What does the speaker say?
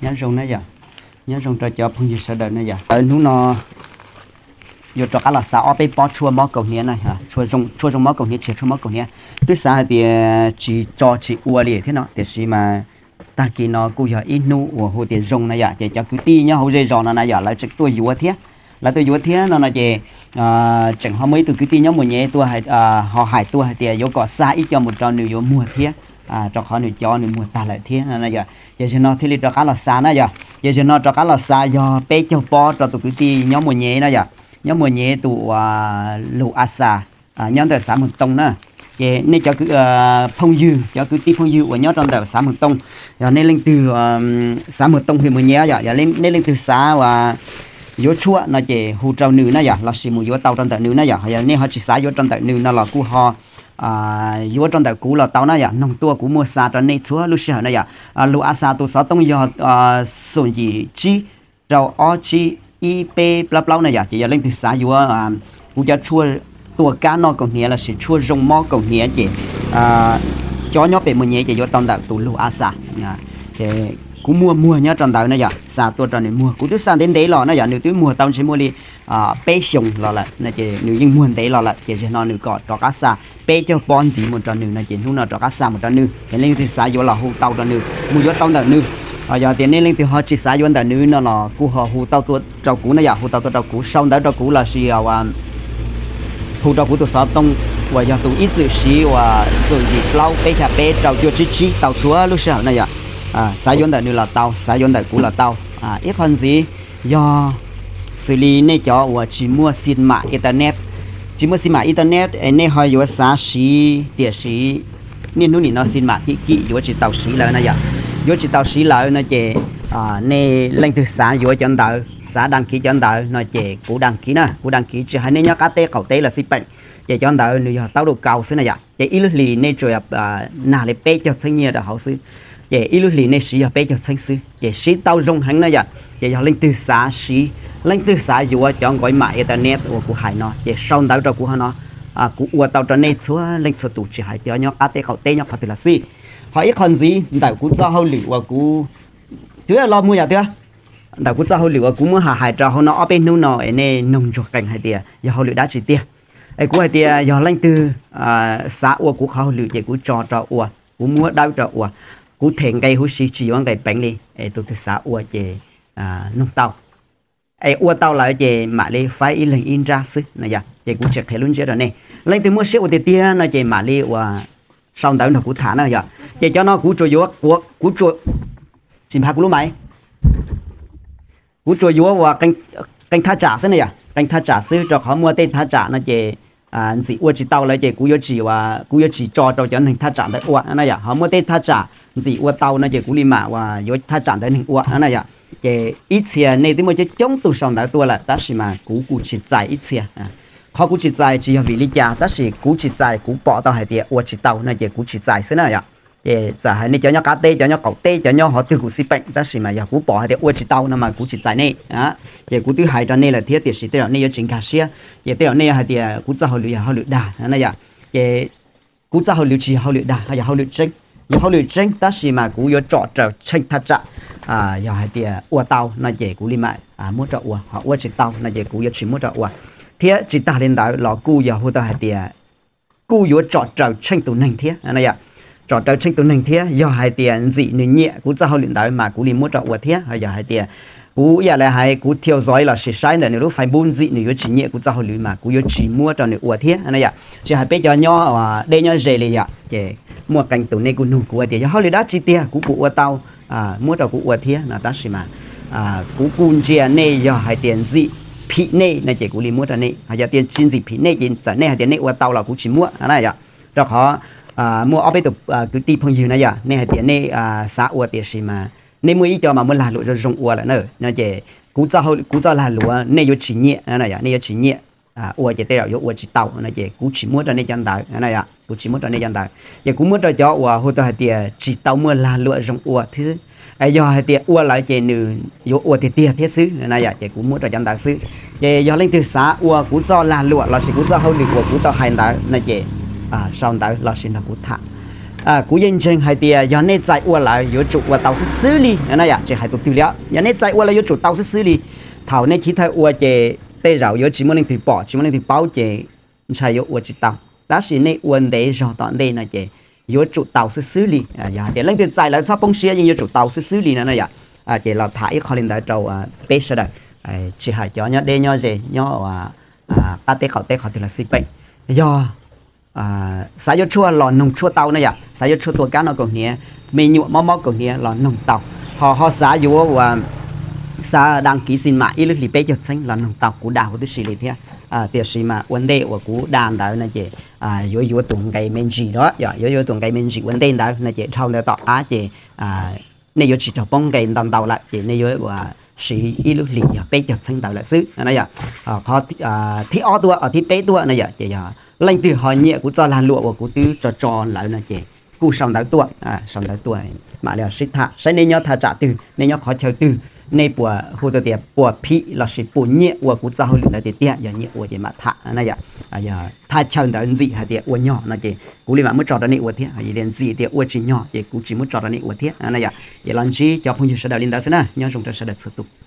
Nyob zoo na yom, nyob zoo rau cov phooj ywg sawv daws na yom. Hnub no yuav rov qab los xav ob peb pob tshuaj mob kaus hniav na, tshuaj zoo mob kaus hniav, tsis yog tshuaj mob kaus hniav. Twb xav hais tias tsis tso tsis ua li thiab no, tiam sis mas tag kis no kuj yog ib hnub uas hu tias zoo na yom, ces cov kwv tij nyob hauv zej zos no na yom, lawv tseem tuaj yuav thiab. Lawv tuaj yuav thiab no no ces tseem ho muaj ib tug kwv tij nyob Muas Nyem tuaj, ho hais tuaj hais tias yuav kom xa ib co mus rau nws yuav muag thiab, rau qhov nws cov nws muag tag lawm thiab no yom. Ces zaum no thiaj li rov qab los xa na yom. Ces zaum no rov qab los xa yog peb caug pob rau tus kwv tij nyob Muas Nyem na yom, nyob Muas Nyem tus uas Lug A Xas, nyob ntawm xav Moos Tooj na. Ces nej cov phooj ywg, cov kwv tij phooj ywg uas nyob rau ntawm xav Moos Tooj, yog nej leej twg, xav Moos Tooj hwm Muas Nyem yom, yog nej leej twg xav uas yuav tshuaj no ces hu rau nws na yom, lossis mus yuav tau rau ntawm nws na yom. Yog nej ho tsis xav yuav rau ntawm nws no los kuj ho yuav rau ntawm kuv los tau na yom, noog tuaj kuv muaj xa rau nej txhua lub sij hawm na yom. Lug A Xas tus xov tooj yog xoom yim tsib rau ob tsib ib peb plaub plaub na yom. Ces yog leej twg xav yuav kuv cov tshuaj tua kab noj kaus hniav lossis tshuaj zoo mob kaus hniav ces cov nyob pem Muas Nyem ces yuav tau ntawm tus Lug A Xas. Kuv muaj muag nyob rau ntawd na yom, xa tuaj rau nws muag, kuv twb xa ntev ntev los na yom, nws twb muag tau ntshe muaj li peb xyoos los lawm no ces nws yeej muag ntev los lawm, ces zaum no nws kom rov qab xa peb caug pob ntxiv mus rau nws no ces hnub no rov qab xa mus rau nws. Ces leej twg xav yuav los hu tau rau nws mus yuav tau ntawm nws. Yog tias nej leej twg ho tsis xav yuav ntawm nws no los kuj ho hu tau tuaj rau kuv na yom, hu tau tuaj rau kuv, sau ntawv rau kuv lossis hu rau kuv tus xov tooj uas yog tus ib txwm siv uas xoom yim plaub peb xya peb rau cuaj tsib tsib tau txhua lub sij hawm na yom. Xav yuav ntawm nws los tau, xav yuav ntawm kuv los tau. Ib qho ntxiv, yog xws li nej cov uas tsis muaj xim mam internet, tsis muaj xim mam internet es nej ho yuav xav siv tiam sis niaj hnub nim no xim mam thim kim yuav tsis tau siv lawm na yom, yuav tsis tau siv lawm no ces nej leej twg xav yuav cov ntawd, xav đăng ký cov ntawd no ces kuv đăng ký na, kuv đăng ký tsis hais nej nyob qab teb qaum teb los xij peem, ces cov ntawd nws yog tau lub kaus xwb na yom. Ces ib lub hlis nej tsuas nag li peb caug txheeb nyiaj rau hauv xwb, ces ib lub hlis nej siv yog peb caug txheeb xwb ces siv tau zoo heev na yom. Ces yog leej twg xav siv, leej twg xav yuav cov nqaim mam internet uas kuv hais no ces sau ntawv rau kuv hauv no, kuv ua tau rau nej txhua leej txhua tus tsis hais cov nyob qab teb qaum teb nyob qhov twg los xij. Ho ib qho ntxiv ntawm kuv txoj hauj lwm uas kuv, twb los muag yam twg, ntawm kuv txoj hauj lwm uas kuv muab hais hais rau hauv no ob peb hnub no es nej noog ntsuag qees hais tias yog hauj lwm dab tsi tiag. Es kuv hais tias yog leej twg xav ua kuv qhov hauj lwm ces kuv tso rau ua, kuv muab dawb rau ua, kuv them nqe huv si tsis yuav nqe peev li. Es tus twg xav ua ces noog tau. Es ua tau lawm ces mam li faib ib leeg ib nrab xwb na yom, ces kuv tsis qhia lub ntsiab rau nej. Leej twg muaj siab ua tiag tiag no ces mam li ua sau ntawv nrog kuv tham na yom. Ces cov no kuv tsuas yuav, kuv tsuas, tsis nphav kuv lub maiv, kuv tsuas yuav ua qee thaj tsam xwb na yom, qee thaj tsam xwb rau qhov muaj tej thaj tsam no ces ntxim ua tsis tau lawm ces kuv yuav tsis, kuv yuav tsis tso rau cov neeg thaj tsam ntawd ua na yom. Ho muaj tej thaj tsam ntxim ua tau no ces kuv li mam uas yuav thaj tsam ntawd neeg ua na yom. Ces ib txhia nej twb muaj coob coob tus sau ntawv tuaj lawm tab sis mas kuv kuj tsis txais ib txhia. Qhov kuv tsis txais tsis yog vim li cas tab sis kuv tsis txais, kuv pom tau hais tias ua tsis tau no ces kuv tsis txais xwb na yom. Ces txawm hais nej cov nyob qab teb, cov nyob qaum teb, cov nyob hov twg kuj xij peem tab sis mas yog kuv pom hais tias ua tsis tau no mas kuv tsis txais nej. Ces kuv twb hais rau nej lawm thiab tiam sis tej zaum nej yuav tsis nkag siab, ces tej zaum nej yuav hais tias kuv txoj hauj lwm yog hauj lwm dag na yom. Ces kuv txoj hauj lwm tsis yog hauj lwm dag, yog hauj lwm tseeb, yog hauj lwm tseeb tab sis mas kuv yuav tsom raws tsheej thaj tsam. Yog hais tias ua tau no ces kuv li mam muab rau ua, ho ua tsis tau no ces kuv yuav tsis muab rau ua. Thiab tsis tag li ntawd los kuj yog hu tau hais tias kuj yuav tsom raws tsheej tus neeg thiab na yom. Tsom raws tsheej tus neeg thiab, yog hais tias ntxim nws nyiam kuv txoj hauj lwm ntawd mas kuv li muab rau ua thiab. Yog hais tias kuv ib yam li hais kuv theo dõi lossis saib ntawm nws lub Facebook ntxim nws yuav tsis nyiam kuv txoj hauj lwm mas kuv yuav tsis muab rau nws ua thiab na yom. Tsis hais peb cov nyob deb nyob ze li yom, ces muaj qee tus nej kuj nug kuv hais tias yog hauj lwm dab tsi tiag kuv kuj ua tau, muab rau kuv ua thiab no tab sis mas kuv kuj ntsia nej, yog hais tias ntxim phim nej no ces kuv li muab rau nej, ho yog tias tsis ntxim phim nej ces txawm nej hais tias nej ua tau los kuv tsis muab na yom. Rau qhov muaj ob peb tus kwv tij phooj ywg na yom, nej hais tias nej xav ua tiam sis mas nej muaj ib co mas muaj lag luam zoo zoo ua lawm na no ces kuv txoj lag luam nej yuav tsis nyiam, nej yuav tsis nyiam ua ces tej zaum yuav ua tsis tau no ces kuv tsis muab rau nej cov ntawd, kuv tsis muab rau nej cov ntawd. Ces kuv muab rau cov uas hu tau hais tias tsis tau muaj lag luam zoo ua thiab, yog hais tias ua lawm ces nws yuav ua tiag tiag thiab xwb na yom, ces kuv muab rau cov ntawd xwb. Ces yog leej twg xav ua kuv txoj lag luam lossis kuv txoj hauj lwm uas kuv tau hais ntawd no ces sau ntawv lossis nrog kuv tham. Kuv yeej ntseeg hais tias yog nej txais ua lawm yuav tsum ua tau xwb xwb li no yom, tsis hais tus twg li os. Yog nej txais ua lawm yuav tsum tau xwb xwb li. Thaum nej chiv thawj ua ces tej zaum yuav tsis muaj leej twg pom, tsis muaj leej twg paub ces ntshai yuav ua tsis tau. Tab sis nej ua ntev zog tom ntej no ces yuav tsum tau xwb xwb li. Yog hais tias leej twg txais lawm txhob poob siab, yeej yuav tsum tau xwb xwb li no no yom. Ces los tham ib qho li ntawd rau peb sawv daws, tsis hais cov nyob deb nyob ze, nyob qab teb qaum teb qhov twg los xij peem. Yog xav yuav tshuaj los noog tshuaj tau no yom, xav yuav tshuaj tua kab no kaus hniav, me nyuam mob mob kaus hniav los noog tau. Ho ho xav yuav ua, xav da kiv xi mam ib lub hlis peb caug txheeb los noog tau, kuv da huv tib si li thiab. Tiam sis mas ua ntej uas kuv da ntawd no ces yuav yuav tus nqe me ntsis, yuav yuav tus nqe me ntsis ua ntej ntawd no ces dhau ntawd tom qab ces nej yuav tsis raug poob nqe ntau ntau lawm ces nej yuav ua siv ib lub hlis yog peb caug txheeb ntawd lawm xwb no yom. Qhov thib ob tuaj, thib peb tuaj no yom, ces yog leej twg ho nyiam kuv txoj lag luam uas kuv twb tso tso lawm no ces kuj sau ntawv tuaj, sau ntawv tuaj mam li sib tham saib nej nyob thaj tsam twg, nej nyob qhov chaw twg, nej puas hu tau tias puas phim lossis puas nyiam ua kuv txoj hauj lwm ntawd tiag tiag. Yog nyiam ua ces mam tham no yom. Yog thaj chaw ntawd ntxim hais tias ua nyog no ces kuv li mam muab tso rau nej ua thiab. Yog tias ntxim tias ua tsis nyog ces kuv tsis muab tso rau nej ua thiab no yom. Ces los ntsib cov phooj ywg sawv daws li ntawd xwb na, nyob zoo rau sawv daws txhua tus.